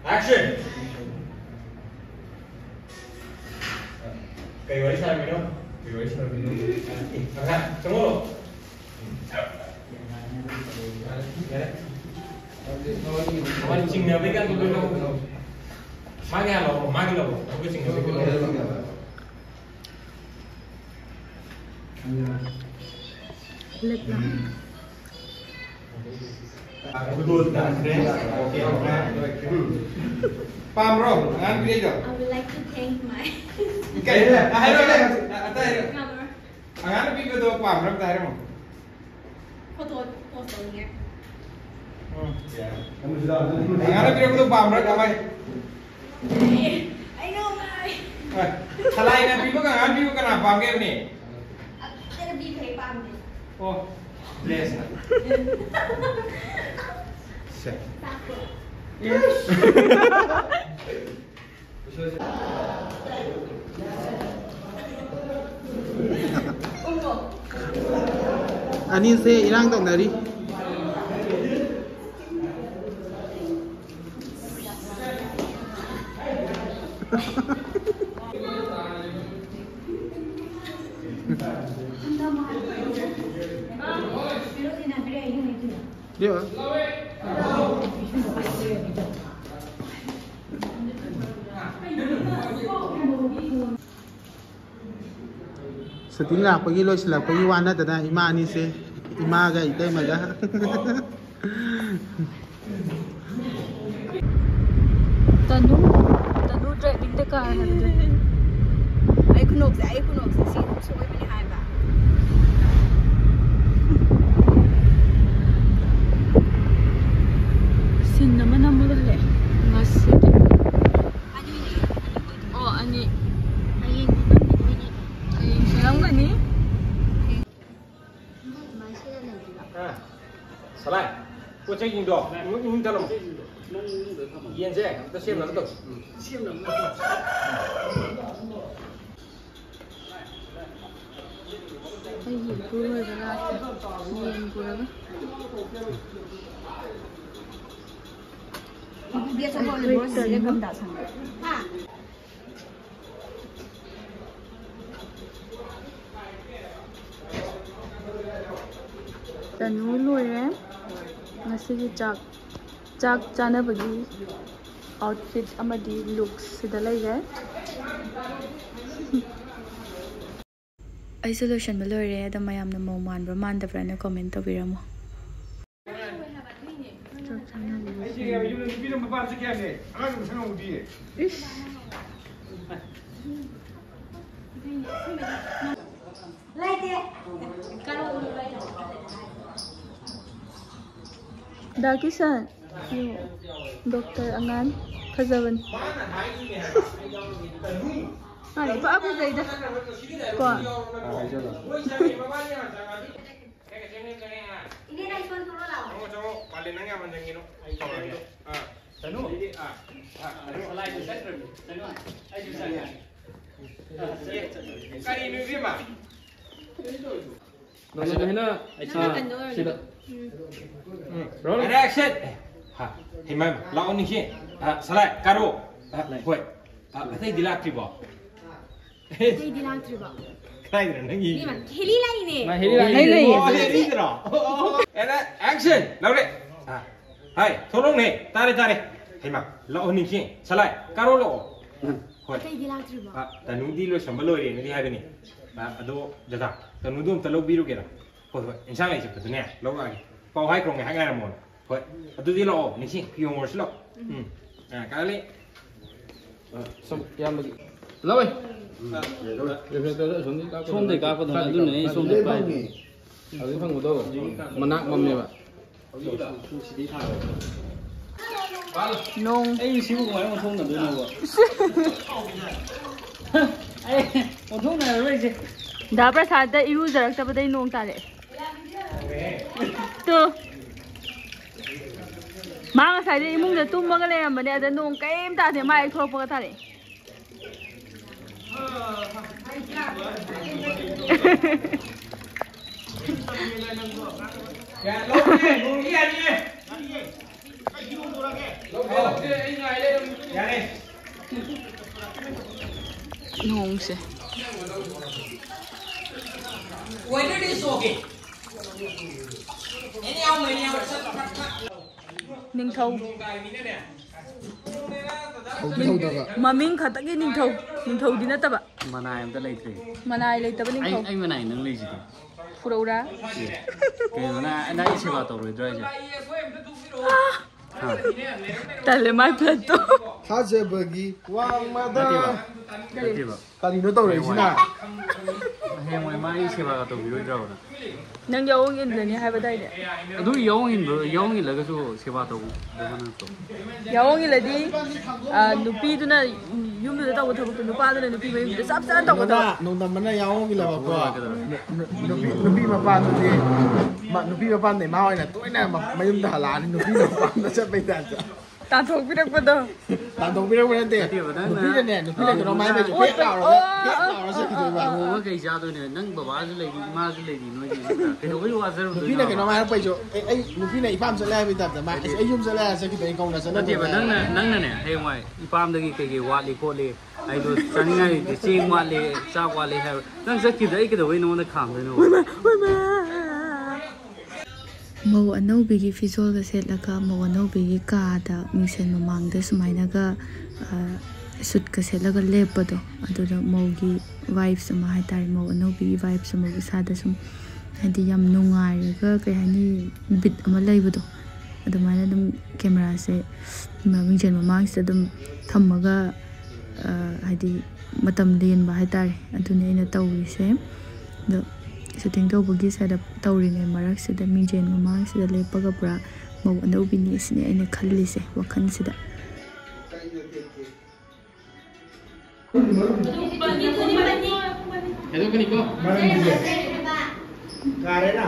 Action! ꯀꯩ ꯋꯥꯔꯤ ꯁꯥꯔꯝꯃꯤꯅꯣ? ꯀꯩ ꯋꯥꯔꯤ ꯁꯥꯔꯝꯃꯤꯅꯣ? ꯑꯦ, ꯑꯉꯥꯡ, ꯆꯪꯉꯛꯑꯣ꯫ ꯌꯥꯔꯦ꯫ ꯃꯥ ꯆꯤꯡꯅꯕꯩ ꯀꯥꯟꯗ ꯂꯣꯏ ꯂꯧ꯫ ꯃꯥꯒꯤ ꯍꯥꯟꯅ ꯂꯧꯔꯣ, ꯃꯥꯒꯤ ꯂꯧꯔꯣ꯫ ꯑꯗꯨꯒ ꯆꯤꯡꯅꯕꯩ ꯂꯧꯔꯣ꯫ ꯂꯦꯞꯂꯥ꯫ ꯈꯨꯗꯣꯜ ꯇꯥꯈ꯭ꯔꯦ꯫ Okay, okay. ꯄꯥꯝꯕ꯭ꯔꯣ ꯑꯉꯥꯡ ꯄꯤꯔꯛꯏꯗꯣ? I would like to thank my ꯀꯩ? ꯍꯥꯏꯔꯣ, ꯍꯥꯏꯔꯣ꯫ ꯑꯇ ꯍꯥꯏꯔꯣ꯫ ꯉꯝꯃꯔꯣꯏ꯫ ꯑꯉꯥꯡꯅ ꯄꯤꯕꯗꯣ ꯄꯥꯝꯕ꯭ꯔꯥ ꯑꯝꯇ ꯍꯥꯏꯔꯝꯃꯣ꯫ Photo post ꯇꯧꯅꯤꯡꯉꯦ꯫ ꯎꯝ꯫ ꯑꯉꯥꯡꯅ ꯄꯤꯔꯛꯄꯗꯣ ꯄꯥꯝꯕ꯭ꯔꯥ ꯀꯃꯥꯏ? ꯑꯩ ꯉꯝꯃꯔꯣꯏ꯫ ꯍꯣꯏ꯫ ꯁꯂꯥꯏꯅ ꯄꯤꯕꯒ ꯑꯉꯥꯡ ꯄꯤꯕ ꯀꯅꯥ ꯄꯥꯝꯒꯦ ꯍꯥꯏꯕꯅꯦ? ꯑꯇꯩꯅ ꯄꯤꯕ ꯍꯦꯛ ꯄꯥꯝꯗꯦ꯫ ꯑꯣ, bless ꯅ꯫ ꯁꯦ꯫ ꯆꯥꯛꯄ꯭ꯔꯣ? ꯑꯅꯤꯁꯦ ꯏꯔꯥꯡ ꯇꯧꯅꯔꯤ꯫ Shooting ꯂꯥꯛꯄꯒꯤ ꯂꯣꯏꯁꯤꯜꯂꯛꯄꯒꯤ ꯋꯥ ꯅꯠꯇꯅ ꯏꯃꯥ ꯑꯅꯤꯁꯦ, ꯏꯃꯥꯒ ꯏꯇꯩꯃꯒ꯫ ꯇꯅꯨ, ꯇꯅꯨ driving ꯗ ꯀꯥꯔꯦ ꯍꯥꯏꯕꯗꯨ꯫ ꯑꯩ ꯈꯨꯅꯣꯛꯁꯦ, ꯑꯩ ꯈꯨꯅꯣꯛꯁꯦ ꯁꯤ ꯑꯗꯨꯝ ꯁꯣꯏꯕꯅꯦ ꯍꯥꯏꯕ꯫ ꯁꯤꯟ ꯑꯃ ꯅꯝꯃꯒ ꯍꯜꯂꯛꯑꯦ ꯉꯁꯤꯗꯤ꯫ ꯑꯅꯤꯅꯦ, ꯑꯅꯤ ꯑꯣꯏꯗꯣꯏꯅꯦ꯫ ꯑꯣ, ꯑꯅꯤ꯫ ꯍꯌꯦꯡꯗꯤ ꯅꯝꯈꯤꯗꯣꯏꯅꯦ꯫ ꯍꯌꯦꯡ ꯁꯤꯜꯂꯝꯒꯅꯤ꯫ ꯁꯂꯥꯏ, ꯄꯣꯠ ꯆꯩꯁꯤꯡꯗꯣ ꯏꯃꯨꯡ, ꯏꯃꯨꯡ ꯊꯝꯂꯝꯃꯣ꯫ ꯌꯦꯟꯁꯦ ꯑꯝꯇ ꯁꯦꯝꯅꯕ ꯇꯧꯁꯤ꯫ ꯑꯩꯒꯤ ꯏꯄꯨꯔꯣꯏꯕ ꯂꯥꯛꯀꯦ꯫ ꯌꯦꯟ ꯄꯨꯔꯒ꯫ ꯑꯩꯈꯣꯏ ꯇꯟꯅ꯫ ꯇꯅꯨ ꯂꯣꯏꯔꯦ ꯉꯁꯤꯒꯤ ꯆꯥꯛ꯫ ꯆꯥꯛ ꯆꯥꯅꯕꯒꯤ outfit ꯑꯃꯗꯤ look ꯁꯤꯗ ꯂꯩꯔꯦ꯫ ꯑꯩꯁꯨ ꯂꯣꯏꯁꯟꯕ ꯂꯣꯏꯔꯦ꯫ ꯑꯗꯣ ꯃꯌꯥꯝꯅ ꯃꯧ ꯃꯥꯟꯕ꯭ꯔꯥ ꯃꯥꯟꯗꯕ꯭ꯔꯥꯅ comment ꯇꯧꯕꯤꯔꯝꯃꯣ꯫ ꯆꯥꯛ ꯆꯥꯅꯕꯒꯤ ꯑꯩꯁꯦ ꯌꯨꯝꯗ ꯅꯨꯄꯤꯅ ꯃꯄꯥꯝ ꯆꯠꯈꯤ ꯍꯥꯏꯕꯅꯦ꯫ ꯑꯉꯥꯡꯗꯣ ꯃꯁꯛ ꯉꯧꯗꯤꯌꯦ꯫ ꯏꯁ꯫ ꯂꯩꯇꯦ꯫ ꯗꯥ ꯀꯤꯁꯟ, ꯗꯣꯛꯇꯔ ꯑꯉꯥꯟ ꯐꯖꯕꯅꯤ꯫ ꯃꯥꯅ ꯏꯄꯥ ꯐꯖꯩꯗ꯫ ꯀꯣ? ꯏꯅꯦ, ꯅꯪ ꯁꯣꯟ ꯊꯣꯛꯂꯛꯑꯣ ꯂꯥꯛꯑꯣ꯫ ꯆꯪꯉꯣ, ꯆꯪꯉꯣ꯫ ꯄꯥꯂꯦ, ꯅꯪ ꯌꯥꯝ ꯍꯟꯖꯟꯒꯤꯅꯨ꯫ ꯑꯩ ꯇꯧꯔꯒꯦ꯫ ꯑꯥ꯫ ꯇꯅꯨ꯫ ꯑꯥ꯫ ꯑꯥ, ꯇꯅꯨ꯫ ꯁꯂꯥꯏꯁꯨ ꯆꯠꯈ꯭ꯔꯕꯅꯤ꯫ ꯇꯅꯨ, ꯑꯩꯁꯨ ꯆꯪꯉꯦ꯫ ꯀꯔꯤꯅꯣ ꯏꯕꯦꯝꯃ? ꯅꯪ ꯍꯦꯟꯅ ꯑꯩ ꯁꯤꯗ꯫ ꯁꯤꯗ꯫ ꯎꯝ꯫ Roll. And action! ꯍꯥ, ꯍꯩꯃꯥ, ꯂꯥꯛꯑꯣ ꯅꯤꯡꯁꯤꯡ꯫ ꯍꯥ, ꯁꯂꯥꯏ, ꯀꯥꯔꯣ꯫ ꯍꯥ, ꯍꯣꯏ꯫ ꯍꯥ, ꯑꯇꯩꯗꯤ ꯂꯥꯛꯇ꯭ꯔꯤꯕꯣ? ꯑꯇꯩꯗꯤ ꯂꯥꯛꯇ꯭ꯔꯤꯕꯣ? ꯀꯗꯥꯏꯗꯅꯣ ꯅꯪꯒꯤ? ꯏꯃꯥ, ꯍꯦꯂꯤ ꯂꯥꯛꯏꯅꯦ꯫ ꯃꯥ ꯍꯦꯂꯤ ꯂꯥꯛꯏꯅꯦ꯫ ꯑꯣ, ꯍꯦꯂꯤꯗ꯭ꯔꯣ? ꯑꯣ, ꯑꯣ, ꯑꯣ꯫ And action! ꯂꯧꯔꯦ꯫ ꯍꯥ, ꯍꯥꯏ, ꯊꯣꯛꯂꯛꯎꯅꯦ꯫ ꯇꯥꯔꯦ, ꯇꯥꯔꯦ꯫ ꯍꯩꯃꯥ, ꯂꯥꯛꯑꯣ ꯅꯤꯡꯁꯤꯡ꯫ ꯁꯂꯥꯏ, ꯀꯥꯔꯣ ꯂꯥꯛꯑꯣ꯫ ꯍꯣꯏ꯫ ꯑꯇꯩꯗꯤ ꯂꯥꯛꯇ꯭ꯔꯤꯕꯣ? ꯑ, ꯇꯅꯨꯗꯤ ꯂꯣꯏꯁꯟꯕ ꯂꯣꯏꯔꯦꯅꯗꯤ ꯍꯥꯏꯕꯅꯤ꯫ ꯑ, ꯑꯗꯣ ꯗꯗꯥ, ꯇꯅꯨꯗꯣ ꯑꯝꯇ ꯂꯧꯕꯤꯔꯨꯒꯦꯔꯥ? ꯍꯣꯏ, ꯍꯣꯏ, ꯏꯟꯁꯥꯡ ꯂꯩ ꯆꯠꯄꯗꯅꯦ ꯂꯧꯔꯛꯑꯒꯦ꯫ ꯄꯥꯎ ꯍꯥꯏꯈ꯭ꯔꯣ, ꯉꯥꯏꯍꯥꯛ ꯉꯥꯏꯔꯝꯃꯣꯅ꯫ ꯍꯣꯏ, ꯑꯗꯨꯗꯤ ꯂꯥꯛꯑꯣ, ꯅꯤꯡꯁꯤꯡ, ꯐꯤ ꯍꯣꯡꯉꯨꯔꯁꯤ ꯂꯥꯛꯑꯣ꯫ ꯎꯝ꯫ ꯑ, ꯀꯥꯂꯤ꯫ ꯑ, ꯁꯨꯝ, ꯏꯌꯥꯝꯕꯒꯤ꯫ ꯂꯧꯋꯦ꯫ ꯁꯣꯝꯗꯩ ꯀꯥꯞꯄꯗꯨꯅ ꯑꯗꯨꯅꯅꯦ ꯑꯩ ꯁꯣꯝꯗ ꯄꯥꯏꯗꯣ꯫ ꯍꯧꯖꯤꯛ ꯐꯪꯕꯗꯣ ꯃꯅꯥꯛ ꯃꯝꯃꯦꯕ꯫ ꯅꯣꯡ ꯑꯩ ꯁꯤꯕꯨ ꯀꯃꯥꯏꯅ ꯑꯣꯟꯊꯣꯛꯅꯗꯣꯏꯅꯣꯕ? ꯑꯩ ꯑꯣꯟꯊꯣꯛꯅꯔꯔꯣꯏꯁꯦ꯫ ꯗꯥ ꯄ꯭ꯔꯁꯥꯗ ꯏꯔꯨꯖꯔꯛꯇꯕꯗꯩ ꯅꯣꯡ ꯇꯥꯔꯛꯑꯦ꯫ ꯇꯨ꯫ ꯃꯥ ꯉꯁꯥꯏꯗꯩ ꯏꯃꯨꯡꯗ ꯇꯨꯝꯃꯒ ꯂꯩꯔꯝꯕꯅꯦ, ꯑꯗ ꯅꯣꯡ ꯀꯔꯤꯝ ꯇꯥꯗꯦ, ꯃꯥ ꯍꯦꯛ ꯊꯣꯛꯂꯛꯄꯒ ꯇꯥꯔꯛꯑꯦ꯫ ꯅꯣꯡꯁꯦ꯫ ꯅꯤꯡꯊꯧ꯫ ꯍꯧꯗꯤ ꯍꯧꯗꯕ꯫ ꯃꯃꯤꯡ ꯈꯛꯇꯒꯤ ꯅꯤꯡꯊꯧ, ꯅꯤꯡꯊꯧꯗꯤ ꯅꯠꯇꯕ꯫ ꯃꯅꯥꯏ ꯑꯝꯇ ꯂꯩꯇ꯭ꯔꯦ꯫ ꯃꯅꯥꯏ ꯂꯩꯇꯕ ꯑꯩ ꯅꯤꯡꯊꯧ꯫ ꯑꯩ ꯃꯅꯥꯏ ꯅꯪ ꯂꯩꯁꯤꯗꯤ꯫ ꯐꯨꯔꯧꯔꯥ? ꯀꯩꯅꯣ ꯅꯪ ꯅꯪ ꯑꯩ ꯁꯦꯕꯥ ꯇꯧꯔꯣꯏꯗ꯭ꯔꯣ ꯍꯥꯏꯁꯦ? ꯍꯥ? ꯇꯜꯂꯦ ꯃꯥꯏ ꯐ꯭ꯂꯠꯇꯣ꯫ ꯊꯥꯖꯕꯒꯤ ꯋꯥꯡꯃꯗ꯫ ꯅꯠꯇꯦꯕ꯫ ꯀꯔꯤ? ꯅꯠꯇꯦꯕ꯫ ꯀꯔꯤꯅꯣ ꯇꯧꯔꯛꯏꯁꯤꯅ? ꯍꯌꯦꯡꯋꯥꯏ ꯃꯥꯒꯤ ꯁꯦꯕꯥꯒ ꯇꯧꯕꯤꯔꯣꯏꯗ꯭ꯔꯕ ꯅꯪ? ꯅꯪ ꯌꯥꯑꯣꯡ ꯏꯟꯒꯅꯤ ꯍꯥꯏꯕꯗꯥꯏꯅꯦ? ꯑꯗꯨ ꯌꯥꯑꯣꯡ ꯏꯟꯕ ꯌꯥꯑꯣꯡ ꯏꯜꯂꯒꯁꯨ ꯁꯦꯕꯥ ꯇꯧꯕꯗꯣ ꯅꯠꯇ꯭ꯔꯣ? ꯌꯥꯑꯣꯡ ꯏꯜꯂꯗꯤ, ꯑ, ꯅꯨꯄꯤꯗꯨꯅ ꯌꯨꯝꯗꯨꯗ ꯇꯧꯕ ꯊꯕꯛꯇꯣ ꯅꯨꯄꯥꯗꯨꯅ ꯅꯨꯄꯤ ꯃꯌꯨꯝꯗꯨꯗ ꯆꯞ ꯆꯥꯅ ꯇꯧꯒꯗꯕ꯫ ꯅꯣꯡꯗꯝ-, ꯅꯣꯡꯗꯝꯕꯅ ꯌꯥꯑꯣꯡ ꯏꯜꯂꯕꯀꯣ꯫ ꯅꯨ-, ꯅꯨ-, ꯅꯨꯄꯤ, ꯅꯨꯄꯤ ꯃꯄꯥꯟꯗꯨꯗꯤ, ꯃ-, ꯅꯨꯄꯤ ꯃꯄꯥꯟꯗ ꯏꯃꯥ ꯍꯣꯏꯅ ꯇꯣꯏꯅ ꯃ-, ꯃꯌꯨꯝꯗ ꯍꯜꯂꯛꯑꯅꯤ, ꯅꯨꯄꯤ ꯃꯄꯥꯟꯗ ꯆꯠꯄꯩ ꯇꯥꯏꯞꯇ꯫ ꯇꯥꯟꯊꯣꯛꯄꯤꯔꯛꯄꯗꯣ꯫ ꯇꯥꯟꯊꯣꯛꯄꯤꯔꯛꯄ ꯅꯠꯇꯦ꯫ ꯅꯠꯇꯦꯕ, ꯅꯪꯅ ꯅꯨꯄꯤꯅꯅꯦ, ꯅꯨꯄꯤꯅ ꯀꯩꯅꯣꯝ ꯍꯥꯏꯕꯁꯦ ꯐꯦꯠ ꯂꯥꯎꯔꯒ, ꯑꯣ, ꯐꯦꯠ ꯂꯥꯎꯔꯒ ꯆꯠꯈꯤꯗꯣꯏꯕ꯫ ꯑꯣ, ꯑꯣ, ꯀꯩ ꯆꯥꯗꯣꯏꯅꯣ? ꯅꯪ ꯕꯕꯥꯁꯨ ꯂꯩꯔꯤ, ꯏꯃꯥꯁꯨ ꯂꯩꯔꯤ, ꯅꯣꯏꯒꯤ ꯏꯃꯨꯡꯗ꯫ ꯀꯩꯗꯧꯕꯩ ꯋꯥꯖꯔꯨꯗꯣꯏꯅꯣ? ꯅꯨꯄꯤꯅ ꯀꯩꯅꯣꯝ ꯍꯥꯏꯔꯛꯄꯩꯁꯨ, ꯑꯦ, ꯑꯩ, ꯅꯨꯄꯤꯅ ꯏꯄꯥꯝ ꯆꯠꯂꯦ ꯍꯥꯏꯕꯒꯤ ꯇꯥꯏꯞꯇ, ꯃꯥ, ꯑꯩꯁ, ꯑꯩ ꯌꯨꯝ ꯆꯠꯂꯦ ꯍꯥꯏꯔ ꯆꯠꯈꯤꯗꯣꯏꯅꯤ, ꯀꯧꯅ ꯆꯠꯅꯗꯕꯅꯦ꯫ ꯅꯠꯇꯦꯕ, ꯅꯪꯅ, ꯅꯪꯅꯅꯦ, ꯍꯌꯦꯡꯋꯥꯏ ꯏꯄꯥꯝꯗꯒꯤ ꯀꯩꯀꯩ ꯋꯥꯠꯂꯤ ꯈꯣꯠꯂꯤ, ꯑꯩꯗꯣ ꯆꯥꯅꯤꯡꯉꯥꯏ ꯂꯩꯇꯦ, ꯆꯦꯡ ꯋꯥꯠꯂꯤ, ꯆꯥꯛ ꯋꯥꯠꯂꯤ ꯍꯥꯏꯕ, ꯅꯪ ꯆꯠꯈꯤꯕꯗ ꯑꯩ ꯀꯩꯗꯧꯕꯩ ꯅꯉꯣꯟꯗ ꯈꯥꯝꯗꯣꯏꯅꯣ? ꯃꯧ ꯑꯅꯧꯕꯤꯒꯤ ꯐꯤꯖꯣꯜꯒ ꯁꯦꯠꯂꯒ ꯃꯧ ꯑꯅꯧꯕꯤꯒꯤ ꯀꯥꯗ ꯃꯤꯡꯁꯦꯜ ꯃꯃꯥꯡꯗ ꯁꯨꯃꯥꯏꯅꯒ, ꯑ, ꯁꯨꯠꯀ ꯁꯦꯠꯂꯒ ꯂꯦꯞꯄꯗꯣ, ꯑꯗꯨꯗ ꯃꯧꯒꯤ vibes ꯑꯃ ꯍꯥꯏꯇꯥꯔꯦ, ꯃꯧ ꯑꯅꯧꯕꯤꯒꯤ vibes ꯑꯃ ꯏꯁꯥꯗ ꯁꯨꯝ ꯍꯥꯏꯗꯤ ꯌꯥꯝ ꯅꯨꯡꯉꯥꯏꯔꯒ, ꯀꯩ ꯍꯥꯏꯅꯤ, ꯕꯤꯠ ꯑꯃ ꯂꯩꯕꯗꯣ, ꯑꯗꯨꯃꯥꯏꯅ ꯑꯗꯨꯝ ꯀꯦꯃꯦꯔꯥꯁꯦ ꯃꯤꯡꯁꯦꯜ ꯃꯃꯥꯡꯁꯤꯗ ꯑꯗꯨꯝ ꯊꯝꯃꯒ, ꯑ, ꯍꯥꯏꯗꯤ ꯃꯇꯝ ꯂꯦꯟꯕ ꯍꯥꯏꯇꯥꯔꯦ꯫ ꯑꯗꯨꯅꯤ ꯑꯩꯅ ꯇꯧꯔꯤꯁꯦ꯫ ꯑꯗꯣ ꯁꯨꯇꯤꯡ ꯇꯧꯕꯒꯤ ꯁ꯭ꯋꯥꯏꯗ ꯇꯧꯔꯤꯉꯩ ꯃꯔꯛꯁꯤꯗ ꯃꯤꯡꯖꯦꯜ ꯃꯃꯥꯡꯁꯤꯗ ꯂꯦꯞꯄꯒ ꯄꯨꯔꯥ ꯃꯧ ꯑꯅꯧꯕꯤꯅꯤ ꯁꯤꯅꯤ ꯑꯩꯅ ꯈꯜꯂꯤꯁꯦ ꯋꯥꯈꯜꯁꯤꯗ꯫ ꯀꯩꯗꯧꯒꯅꯤꯀꯣ? ꯃꯔꯝꯗꯤ ꯀꯥꯔꯦꯅ?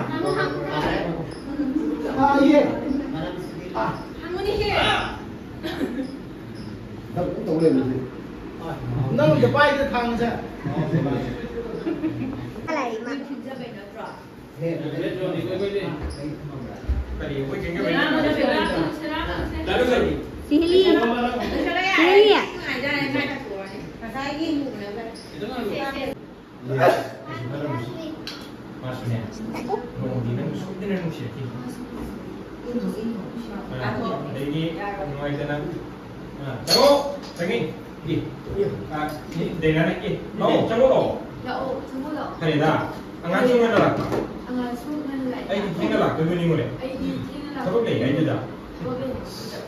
ꯑꯥ, ꯏꯍꯦ꯫ ꯑꯥ꯫ ꯅꯪ ꯑꯗꯨꯝ ꯇꯧ ꯂꯩꯔꯝꯃꯤꯁꯦ꯫ ꯅꯪ ꯑꯝꯇ ꯄꯥꯏꯗ ꯊꯥꯡꯁꯦ꯫ ꯀꯔꯤ ꯑꯩꯈꯣꯏ ꯆꯦꯡꯒ ꯁꯤꯍꯂꯤ꯫ ꯁꯤꯍꯂꯤ꯫ ꯑꯗꯒꯤ ꯅꯨꯡꯉꯥꯏꯇꯅ꯫ ꯑ, ꯆꯪꯉꯣ, ꯆꯪꯉꯤ꯫ ꯑꯦ, ꯑ, ꯁꯤ ꯗꯥꯏꯅꯥꯅ, ꯑꯦ, ꯂꯥꯛꯑꯣ, ꯆꯪꯉꯣ, ꯂꯥꯛꯑꯣ꯫ ꯂꯥꯛꯑꯣ, ꯆꯪꯉꯣ, ꯂꯥꯛꯑꯣ꯫ ꯐꯔꯦꯗ, ꯑꯉꯥꯡꯁꯨ ꯉꯟꯅ ꯂꯥꯛꯄ꯫ ꯑꯉꯥꯡꯁꯨ ꯉꯟꯅ ꯂꯥꯛꯑꯦ꯫ ꯑꯩꯗꯤ ꯊꯦꯡꯅ ꯂꯥꯛꯇꯣꯏꯕꯨ ꯅꯤꯡꯉꯨꯔꯦ꯫ ꯑꯩꯗꯤ ꯊꯦꯡꯅ ꯂꯥꯛꯄ꯫ ꯊꯕꯛ ꯂꯩ ꯍꯥꯏꯗꯨꯗ꯫ ꯊꯕꯛ ꯂꯩ꯫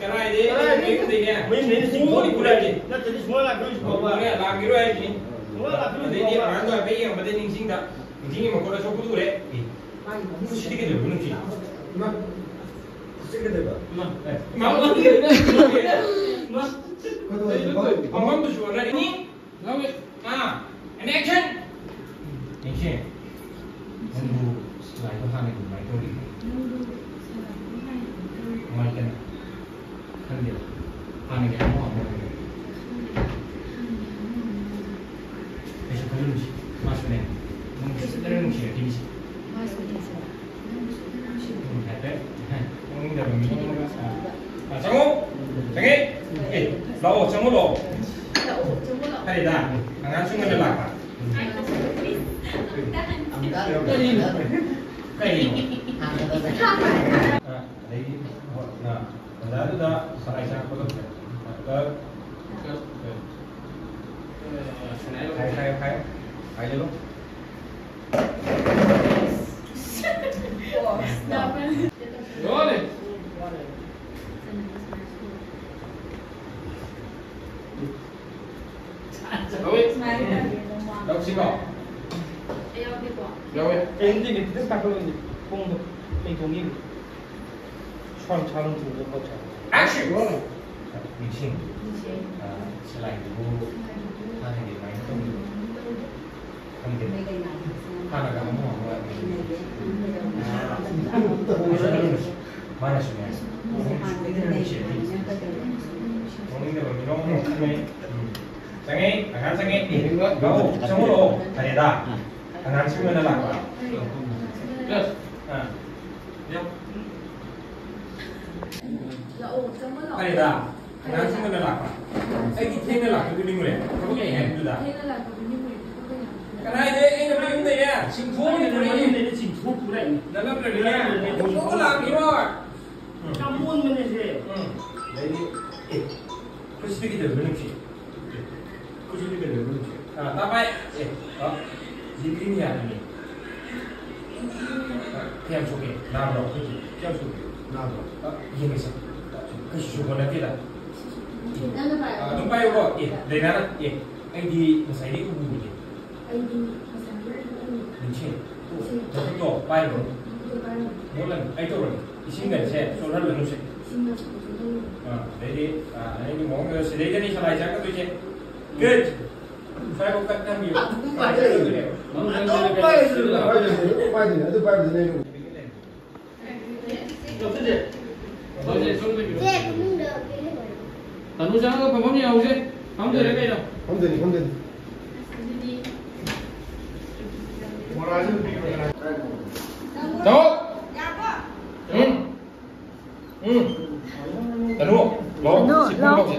ꯀꯔꯥꯏꯗꯩ? ꯑꯩ ꯃꯌꯨꯝꯗꯩꯅꯦ꯫ ꯃꯌꯨꯝꯗꯩꯅ ꯆꯤꯡꯊꯣꯛ ꯄꯨꯔꯛꯑꯦ꯫ ꯅꯠꯇ꯭ꯔꯗꯤ ꯁꯨꯡꯂꯥꯛ ꯂꯥꯛꯇꯣꯏꯁꯨ ꯐꯥꯎꯕ꯫ ꯂꯥꯛꯈꯤꯔꯣꯏ ꯍꯥꯏꯁꯤꯅꯤ꯫ ꯁꯨꯡꯂꯥꯛ ꯂꯥꯛꯇꯣꯏꯁꯨ ꯑꯗꯩꯗꯤ ꯐꯥꯎꯕ꯫ ꯑꯉꯥꯡꯗꯣ ꯍꯥꯏꯐꯦꯠ ꯌꯦꯡꯕꯗ ꯅꯤꯡꯁꯤꯡꯗ, ꯅꯤꯡꯁꯤꯡꯉꯤ ꯃꯈꯣꯟꯗ ꯁꯣꯛꯄꯗꯨ ꯎꯔꯦ꯫ ꯑꯦ, ꯁꯤꯗꯤ ꯀꯩꯗꯧꯕ ꯅꯨꯡꯁꯤ? ꯏꯃꯥ, ꯁꯤ ꯀꯩꯗꯧꯕ? ꯏꯃꯥ, ꯑꯦ, ꯏꯃꯥ, ꯏꯃꯥ, ꯏꯃꯥ, ꯏꯃꯥ, ꯀꯩꯗꯧꯕ? ꯐꯝꯐꯝꯗꯨꯁꯨ ꯑꯣꯟꯅꯔꯤꯅꯤ꯫ ꯂꯧꯏ꯫ ꯑꯥ, and action! ꯌꯦꯡꯁꯦ꯫ ꯅꯪꯕꯨ ꯁꯂꯥꯏꯗꯣ ꯍꯥꯟꯅꯒꯤ ꯑꯗꯨꯃꯥꯏꯅ ꯇꯧꯔꯤ? ꯀꯃꯥꯏꯅ ꯇꯧꯔꯤ? ꯈꯪꯗꯦ꯫ ꯍꯥꯟꯅꯒꯤ ꯑꯃ ꯑꯃ ꯑꯣꯏꯔꯦ꯫ ꯀꯩꯁꯨ ꯈꯜꯂꯨꯅꯨꯁꯤ꯫ ꯃꯥꯁꯨꯅꯦ꯫ ꯅꯪꯕꯨ ꯐꯖꯅ ꯅꯨꯡꯁꯤꯔꯛꯈꯤꯅꯤꯁꯤ꯫ ꯎꯝ, ꯍꯥꯏꯐꯦꯠ꯫ ꯈꯪꯅꯤꯡꯗꯕ ꯃꯤ ꯑꯃꯒ, ꯑ, ꯑ, ꯆꯪꯉꯣ꯫ ꯆꯪꯉꯦ꯫ ꯑꯦ, ꯂꯥꯛꯑꯣ, ꯆꯪꯉꯣ, ꯂꯥꯛꯑꯣ꯫ ꯐꯔꯦꯗ, ꯑꯉꯥꯡꯁꯨ ꯉꯟꯅ ꯂꯥꯛꯄ꯫ ꯀꯔꯤꯅꯣ? ꯀꯔꯤꯅꯣ? ꯑ, ꯑꯗꯒꯤ, ꯍꯣꯏ, ꯑ, ꯑꯣꯖꯥꯗꯨꯗ ꯁꯂꯥꯏ ꯆꯪꯉꯛꯄꯗꯣ꯫ ꯑꯗꯨꯒ, ꯍꯥꯏ, ꯍꯥꯏ, ꯍꯥꯏ, ꯍꯥꯏꯖꯜꯂꯣ꯫ ꯌꯥꯎꯗꯦꯀꯣ? ꯌꯥꯎꯋꯦ꯫ ꯀꯩꯝꯇ ꯈꯤꯇꯪ ꯇꯥꯛꯄꯤꯔꯝꯒꯦ꯫ ꯄꯨꯡꯗꯣ ꯀꯩ ꯊꯣꯡꯒꯦ? ꯁ꯭ꯋꯥꯏ ꯁꯥ ꯂꯣꯟ ꯊꯣꯡꯕ ꯄꯣꯠꯁꯦ꯫ Action! ꯅꯤꯡꯁꯤꯡ꯫ ꯅꯤꯡꯁꯤꯡ꯫ ꯑ, ꯁꯂꯥꯏꯗꯨꯕꯨ ꯍꯥꯟꯅꯒꯤ ꯑꯗꯨꯃꯥꯏꯅ ꯇꯧꯕꯤꯕ꯭ꯔꯣ? ꯈꯪꯗꯦ꯫ ꯍꯥꯟꯅꯒ ꯑꯃꯨꯛ ꯑꯃꯨꯛ ꯍꯥꯏꯕꯤꯌꯨ꯫ ꯑ, ꯄꯨꯡꯁꯨ ꯈꯜꯂꯨꯅꯨ꯫ ꯃꯥꯅꯁꯨꯅꯦ꯫ ꯅꯣꯛꯅꯤꯡꯗꯕ ꯃꯤꯅꯣꯛ ꯑꯃ ꯈꯪꯉꯦ꯫ ꯎꯝ꯫ ꯆꯪꯉꯦ, ꯑꯉꯥꯡ ꯆꯪꯉꯦ꯫ ꯑꯦ, ꯂꯥꯛꯑꯣ, ꯆꯪꯉꯛꯑꯣ꯫ ꯐꯔꯦꯗ꯫ ꯑꯉꯥꯡꯁꯤꯡ ꯑꯣꯏꯅ ꯂꯥꯛꯄ꯫ ꯑꯥ꯫ ꯐꯔꯦꯗ꯫ ꯑꯉꯥꯡꯁꯤꯡ ꯑꯣꯏꯅ ꯂꯥꯛꯄ꯫ ꯑꯩꯗꯤ ꯊꯦꯡꯅ ꯂꯥꯛꯄꯗꯨ ꯅꯤꯡꯉꯨꯔꯦ꯫ ꯊꯕꯛ ꯂꯩ ꯍꯥꯏꯕꯗꯨꯗ꯫ ꯀꯅꯥ ꯍꯥꯏꯗꯤ ꯑꯩꯅ ꯃꯌꯨꯝꯗꯩꯅꯦ? ꯆꯤꯡꯊꯣꯛꯑꯝꯃꯤꯅꯦ꯫ ꯃꯌꯨꯝꯗꯩꯅ ꯆꯤꯡꯊꯣꯛꯄꯨꯔꯦ꯫ ꯅꯠꯂꯝꯗ꯭ꯔꯗꯤ ꯆꯤꯡꯊꯣꯛꯑ ꯂꯥꯛꯄꯤꯔꯣꯏ꯫ ꯎꯝ꯫ ꯌꯥꯝ ꯑꯣꯟꯕꯅꯦ ꯁꯦ꯫ ꯎꯝ꯫ ꯑꯗꯩꯗꯤ, ꯑꯦ, ꯑꯩꯈꯣꯏ ꯁꯤꯗ ꯀꯩꯗꯧꯔꯤꯕ ꯅꯪꯁꯦ? ꯑꯦ, ꯑꯩꯈꯣꯏ ꯁꯤꯗ ꯀꯩꯗꯧꯔꯤꯕ ꯅꯪꯁꯦ? ꯑꯥ, ꯇꯥꯄꯥꯏ꯫ ꯑꯦ, ꯑꯥ, ꯁꯤꯗꯤ ꯀ꯭ꯔꯤꯝ ꯌꯥꯔꯅꯤ꯫ ꯑꯥ, ꯀꯌꯥꯝ ꯁꯣꯛꯀꯦ? ꯅꯥꯕ꯭ꯔꯣ? ꯑꯩꯈꯣꯏꯒꯤ ꯀꯌꯥꯝ ꯁꯣꯛꯀꯦ? ꯅꯥꯕ꯭ꯔꯣ? ꯑꯥ, ꯌꯦꯡꯒꯦꯁꯦ꯫ ꯀꯩꯁꯨ ꯁꯣꯛꯄ ꯅꯠꯇꯦꯗ꯫ ꯅꯪꯅ ꯄꯥꯏꯌꯣ꯫ ꯑꯥ, ꯑꯗꯨꯝ ꯄꯥꯏꯌꯨꯀꯣ꯫ ꯑꯦ, ꯗꯥꯏꯅꯥꯅ, ꯑꯦ, ꯑꯩꯗꯤ ꯉꯁꯥꯏꯗꯒꯤ ꯎꯕꯨ ꯎꯗꯦ꯫ ꯑꯩꯗꯤ ꯉꯁꯥꯏꯗꯒꯤ ꯎꯕꯨ ꯎꯗꯦ꯫ ꯅꯤꯡꯁꯤꯡ꯫ ꯅꯤꯡꯁꯤꯡ꯫ ꯃꯈꯨꯠꯇꯣ ꯄꯥꯏꯔꯨꯔꯣ꯫ ꯃꯈꯨꯠꯇꯣ ꯄꯥꯏꯔꯨꯔꯣ꯫ ꯃꯣꯠꯂꯅꯤ꯫ ꯑꯩ ꯇꯧꯔꯒꯦ꯫ ꯏꯁꯤꯡꯒꯁꯦ ꯆꯣꯠꯍꯜꯂꯅꯨꯁꯦ꯫ ꯏꯁꯤꯡꯒꯁꯦ ꯆꯣꯠꯍꯜꯂꯅꯨ꯫ ꯑꯥ, ꯑꯗꯩꯗꯤ, ꯑꯥ, ꯑꯩꯒꯤ ꯃꯑꯣꯡꯗ ꯁꯤꯗꯩꯗꯅꯤ ꯁꯂꯥꯏ ꯆꯥꯛꯀꯗꯣꯏꯁꯦ꯫ Good. ꯁ꯭ꯋꯥꯏꯐꯥꯎ ꯀꯠ ꯊꯝꯕꯤꯌꯨ꯫ ꯑꯗꯨꯝ ꯄꯥꯏꯔꯨꯔꯣ꯫ ꯑꯗꯨꯝ ꯄꯥꯏꯔꯨꯔꯣ꯫ ꯑꯗꯨꯝ ꯄꯥꯏꯗꯣꯏꯅꯦ, ꯑꯗꯨꯝ ꯄꯥꯏꯗꯣꯏꯅꯦ꯫ ꯆꯦ, ꯐꯃꯨꯡꯗ ꯀꯩꯅꯣ ꯇꯧꯔꯣ꯫ ꯇꯅꯨ ꯆꯪꯉꯒ ꯐꯝꯐꯝ ꯌꯦꯡꯍꯧꯁꯦ꯫ ꯐꯝꯗꯣꯏꯔ ꯀꯩꯅꯣ? ꯐꯝꯗꯣꯏꯅꯤ, ꯐꯝꯗꯣꯏꯅꯤ꯫ ꯑꯗꯨꯗꯤ ꯃꯣꯔꯥꯁꯨ ꯄꯤꯔꯣ꯫ ꯇꯧ꯫ ꯎꯝ꯫ ꯎꯝ꯫ ꯇꯅꯨ, ꯂꯥꯛꯑꯣ꯫ ꯇꯅꯨ, ꯁꯤ ꯐꯝ ꯂꯥꯛꯑꯣ꯫ ꯂꯥꯛꯑꯣꯁꯦ꯫